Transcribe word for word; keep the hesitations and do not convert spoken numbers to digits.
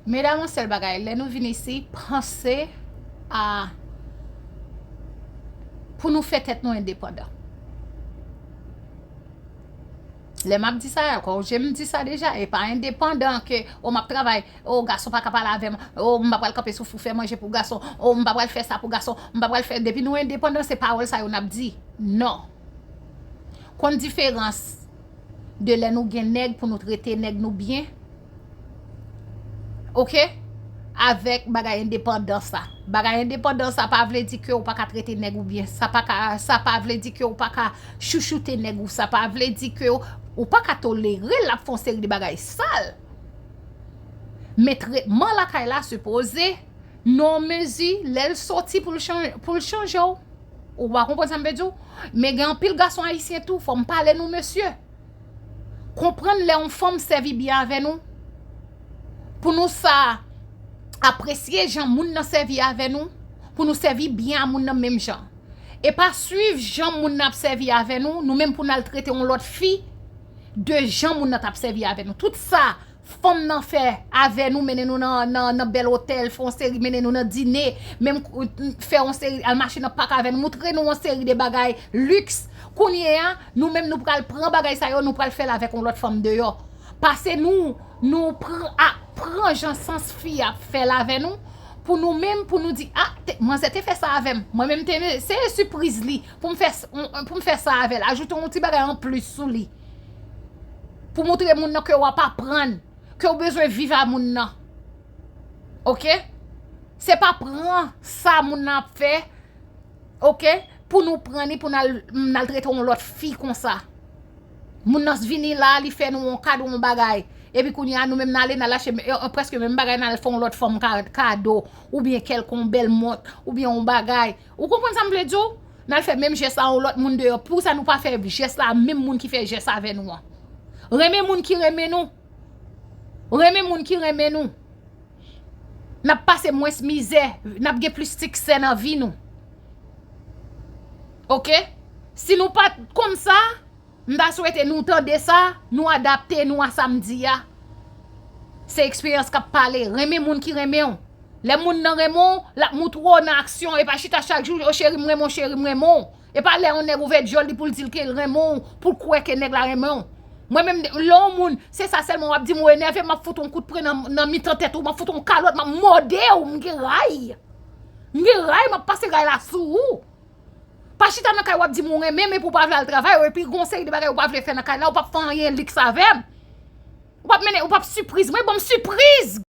Medam, yon sèl bagay, lè nou vin isi, panse a pou nou fè tèt nou endepandan. Lè m ap di sa, kòm je m di sa deja, e pa endepandan ke, o, m ap travay, o, gason pa ka pale avè m, o, m pa pral kanpe sou fou fè manje pou gason, o, m pa pral fè sa pou gason, m pa pral fè, depi nou endepandan, se pawòl sa yo n ap di. Non. Konn diferans de lè nou gen nèg pou nou trete nèg nou byen, oke, avèk bagay endepandans la. Bagay endepandans la pa vle di ke ou pa ka trete nèg ou byen. Sa pa ka, sa pa vle di ke ou pa ka chouchoute nèg ou. Sa pa vle di ke ou, ou pa ka tolere l ap fè yon seri de bagay sal. Men tretman lakay la sipoze nan yon mezi lè l soti pou l chan-, pou l chanje w. Ou pa konprann sa m vle di w? Men gen anpil gason ayisyen tou, fò m pale nou mesye. Konprann lè yon fanm sèvi byen avè nou, pou nou sa apresye jan moun nan sèvi avè nou, pou nou sèvi byen a moun nan menm jan. E pa swiv jan moun nan ap sèvi avè nou, nou menm pou n al trete yon lòt fi de jan moun nan t ap sèvi avè nou. Tout sa fanm nan fè avè nou, mennen nou nan, nan, nan bèl otèl, fè yon seri, mennen nou nan dine, menm kou-, fè yon seri, al mache nan pak avè nou, moutre nou yon seri de bagay liks. Kounye a, nou menm nou pral pran bagay sa yo, nou pral fè l avèk yon lòt fanm deyò. Pase nou, nou pr-, a, pran jan sans fi ap fè l avè nou, pou nou menm, pou nou di, a, te, manzè te fè sa avè m. Mwen menm te, se sipriz li, pou m fè, s-, on, pou m fè sa avè l. Ajoute yon ti bagay anplis sou li. Pou moutre moun nan ke w ap aprann, ke w bezwen viv a moun nan. Oke? Se pa pran sa moun nan ap fè, oke, pou nou pran li, pou n al, n al trete yon lòt fi konsa. Moun nan vini la, li fè nou yon kado, yon bagay. Epi kounye a, nou menm n ale, n al achte, e, e, prèske menm bagay, n al fè yon lòt fanm ka-, kado, oubyen kèlkonk bèl mont, oubyen yon bagay. Ou konprann sa m vle di w? N al fè menm jès la yon lòt moun deyò. Pou sa nou pa fè jès la a menm moun ki fè jès avè nou an? Renmen moun ki renmen nou. Renmen moun ki renmen nou. N ap pase mwens mizè, n ap gen plis siksè nan vi nou. Oke? Si nou pa t konn sa, m ta swete nou tande sa, nou adapte nou a sa m di a. Se eksperyans k ap pale. Renmen moun ki renmen w. Lè moun nan renmen w, l ap moutre w nan aksyon. E pa chita chak jou, o cheri, m renmen w, cheri, m renmen w. E pa lè yon nèg ouvè dyòl li pou l di l ke l renmen w, pou l kwè ke nèg la renmen w. Mwen menm, lè yon moun, se sa sèlman w ap di m, ou enève, m ap fout yon kout pwen nan, nan mitan tèt ou, m ap fout yon kalòt, m ap mòde w, m gen ray. M gen ray, m ap pase ray la sou ou. Pa chita nan kay w ap di m ou renmen m, epi w pa vle al travay, epi gon seri de bagay ou pa vle fè nan kay la, ou p ap fè anyen liks avè m. Ou p ap mennen, ou p ap sipriz mwen, ban m sipriz!